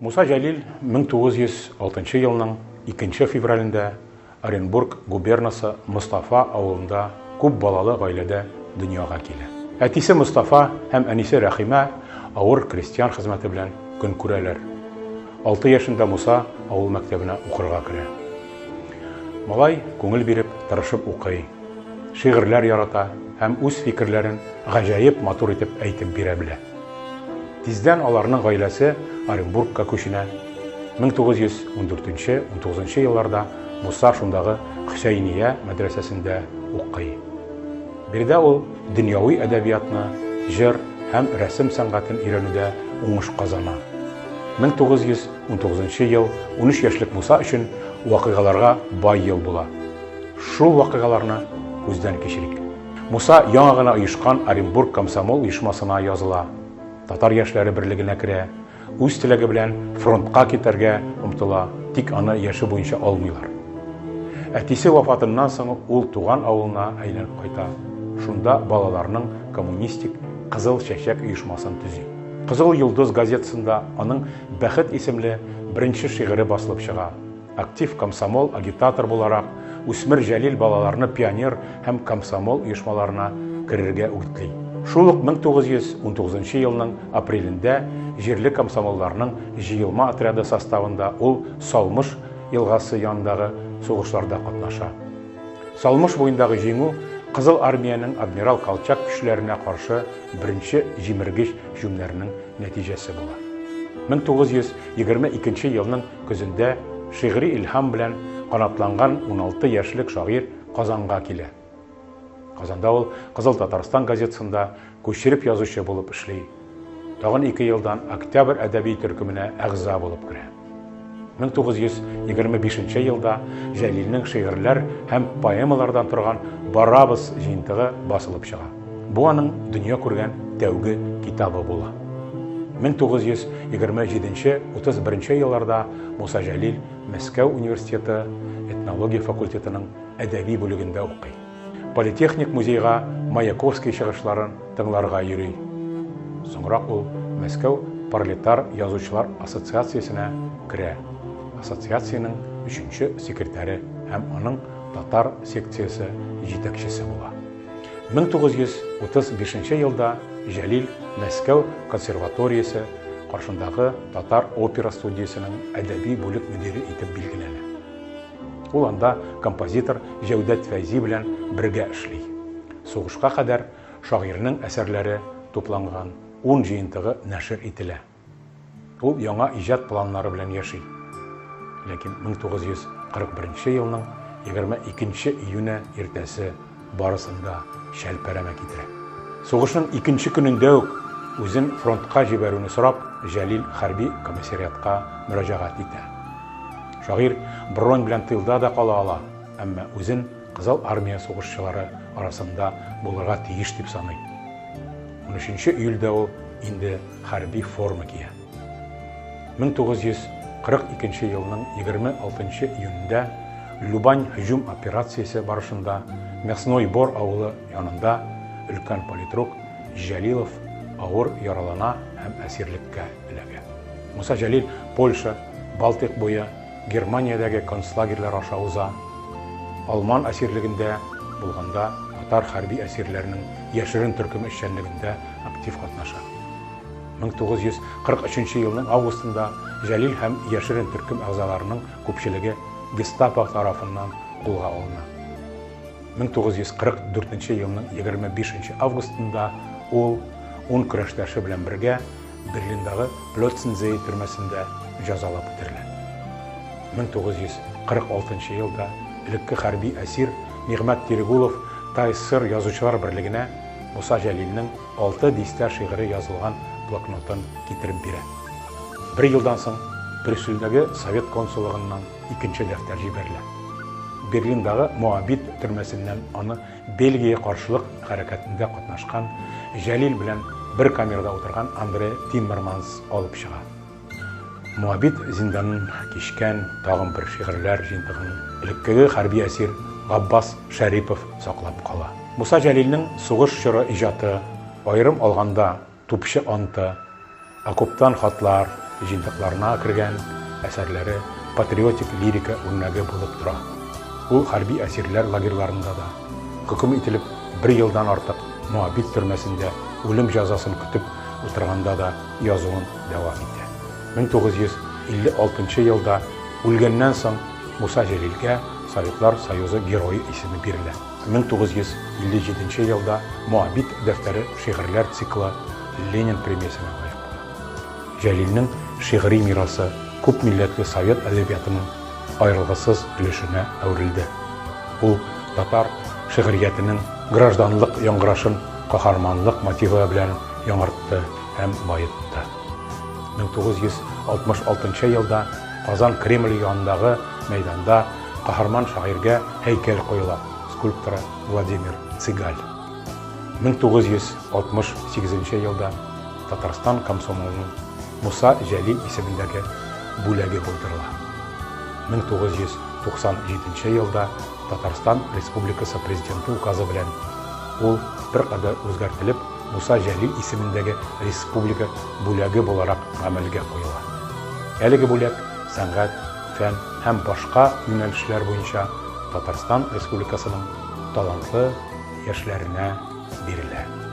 Муса Җәлил 1906 елның 2 февралендә Оренбург губернасы Мостафа авылында күп балалы гаиләдә дөньяга килә. Әтисе Мостафа һәм әнисе Рәхимә авыр крестьян хезмәте белән көн күрәләр. Алты яшендә Муса авыл мәктәбенә укырга керә. Малай күңел биреп, тырышып укый. Шигырьләр ярата һәм үз фикерләрен гаҗәеп матур итеп әйтеп бирә белә. Тиздән аларның гаиләсе Оренбургка күченә. 1914-19 елларда Муса шундагы Хөсәения мәдрәсәсендә укый. Биредә ул дөньяви әдәбиятны, җыр һәм рәсем сәнгатен өйрәнүдә уңыш казана. 1919 ел 13 яшьлек Муса өчен вакыйгаларга бай ел була. Шул вакыйгаларны күздән кичерик. Муса яңа гына оешкан Оренбург комсомол оешмасына языла, татар яшьләре берлегенә керә, үз теләге белән фронтка китәргә омтыла, тик аны яше буенча алмыйлар. Әтисе вафатыннан соң ул туган авылына әйләнеп кайта, шунда балаларның коммунистик Кызыл чәчәк оешмасын төзи. Кызыл йолдыз газетасында аның Бәхет исемле беренче шигыре басылып чыга. Актив комсомол, агитатор буларак, үсмер Җәлил балаларны пионер һәм комсомол оешмаларына керергә үгетли. Шул ук 1919 елның апрелендә җирле комсомолларның җыелма отряды составында ул Салмыш елгасы янындагы сугышларда катнаша. Салмыш буендагы җиңү Кызыл Армиянең адмирал Колчак көчләренә каршы беренче җимергеч һөҗүмнәренең нәтиҗәсе була. 1922 елның Көзендә шигъри илһам белән канатланган 16 яшьлек шагыйрь Казанга килә. Казанда ул Кызыл Татарстан газетасында күчереп язучы булып эшли. Тагын ике елдан Октябрь әдәби төркеменә әгъза булып керә. 1925 елда Җәлилнең шигырьләр һәм поэмалардан торган Барабыз җыентыгы басылып чыга. Бу аның дөнья күргән тәүге китабы була. 1927-31 елларда Муса Җәлил Мәскәү университеты этнология факультетының әдәби бүлегендә укый. Политехник музейга Маяковский чыгышларын тыңларга йөри. Соңрак ул Мәскәү пролетар язучылар ассоциациясенә керә. Ассоциациянең өченче секретаре һәм аның татар секциясе җитәкчесе була. 1935 елда Җәлил Мәскәү консерваториясе каршындагы татар опера студиясенең әдәби бүлек мөдире итеп билгеләнә. Ул анда композитор Җәүдәт Фәйзи белән бергә эшли. Сугышка кадәр шагыйрьнең әсәрләре тупланган ун җыентыгы нәшер ителә. Ул яңа иҗат планнары белән яши. Ләкин 1941 елның 22 июне иртәсе барысын да чәлпәрәмә китерә. Сугышның икенче көнендә үк үзен фронтка җибәрүне сорап, Җәлил хәрби комиссариатка мөрәҗәгать итә. Шагыйрь бронь белән тылда да кала ала, әмма үзен Кызыл Армия сугышчылары арасында булырга тиеш дип саный. 13 июльдә ул инде хәрби форма кия. 1942 елның 26 июнендә Любань һөҗүм операциясе барышында Мясной Бор авылы янында өлкән политрук Җәлилов авыр яралана һәм әсирлеккә эләгә. Муса Җәлил Польша, Балтыйк буе, Германиядәге концлагерьлар аша уза. Алман әсирлегендә булганда татар хәрби әсирләренең яшерен төркеме эшчәнлегендә актив катнаша. 1943 елның августында Җәлил һәм яшерен төркем әгъзаларының күпчелеге гестапо тарафыннан кулга алына. 1944 елның 25 августында ул ун көрәштәше белән бергә Берлиндагы Плётцензее төрмәсендә җәзалап үтерелә. 1946 елда элекке хәрби әсир Нигъмәт Терегулов ТАССР Язучылар берлегенә Муса Җәлилнең алты дистә шигыре язылган блокнотын китереп бирә. Бер елдан соң Брюссельдәге Совет консуллыгыннан икенче дәфтәр җибәрелә. Берлиндагы Моабит төрмәсеннән аны Бельгия каршылык хәрәкәтендә катнашкан Җәлил белән бер камерада утырган Андре Тиммерманс алып чыга. Моабит зинданын кичкән тагын бер шигырьләр җыентыгын элеккеге хәрби әсир Габбас Шәрипов саклап кала. Муса Җәлилнең сугыш чоры иҗаты, аерым алганда, Тупчы анты, Окоптан хатлар, җыентыкларына кергән әсәрләре патриотик лирика үрнәге булып тора. Ул хәрби әсирләр лагерьларында да, хөкем ителеп бер елдан артык Моабит төрмәсендә үлем җәзасын көтеп утырганда да язуын дәвам итә. 1956 елда үлгәннән соң Муса Җәлилгә Советлар Союзы Герое исеме бирелә. 1957 елда Моабит дәфтәре шигырьләр циклы Ленин премиясенә лаек була. Җәлилнең шигъри мирасы күпмилләтле совет әдәбиятының аерылгысыз өлешенә әверелде. Ул татар шигъриятенең гражданлык яңгырашын каһарманлык мотивы белән яңартты һәм баетты. 1966 елда Казан Кремле янындагы мәйданда каһарман шагыйрьгә һәйкәл куела, скульпторы Владимир Цигаль. 1968 елда Татарстан комсомолының Муса Җәлил исемендәге бүләге булдырыла. 1997 елда Татарстан Республикасы Президенты указы белән ул беркадәр үзгәртелеп, Муса Җәлил исемендәге республика бүләге буларак гамәлгә куела. Әлеге бүләк сәнгать, фән һәм башка юнәлешләр буенча Татарстан Республикасының талантлы яшьләренә бирелә.